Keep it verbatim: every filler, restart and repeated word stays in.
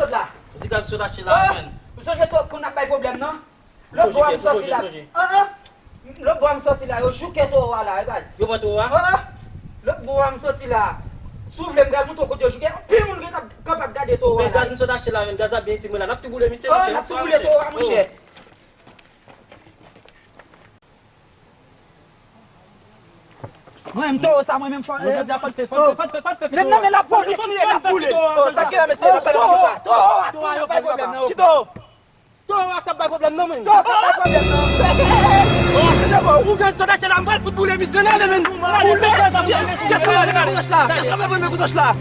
Sot la. Di gaz sot achte la, menn. Ou sonje to konn ap bay pwoblèm, non? Lòt bò a m sòti la. An, an. Lòt bò a m sòti la, yo jouke towo a la, wi, baz. Yo pran towo a? An, an. Lòt bò a m sòti la. Si w vle, m pral montre w kote yo jouke. Anpil moun gen k ap, k ap gade towo a la. Men gaz m sot achte la, menn. Gaz la byen itil, mwen la. N ap tou boule misye, monchè. N ap tou boule towo a, monchè. Mwen menm towo sa, mwen menm fò. Mwen jodi a fò n fè, fò n fè, fò n fè, fò n fè. Menm nan men lapolis li ye, l ap boule. Oh, sa ki la, mesye, n ap pale konsa. Towo a, towo a, towo a, yo bay pwoblèm nan. Ki towo? Towo a k ap bay pwoblèm nan, menn. Towo a k ap bay pwoblèm nan. Ou gen sot achte la, m pral fout boule misye nan, menn. Kiyès ki pral pran men koutòch la? Kiyès ki pral pran men koutòch la?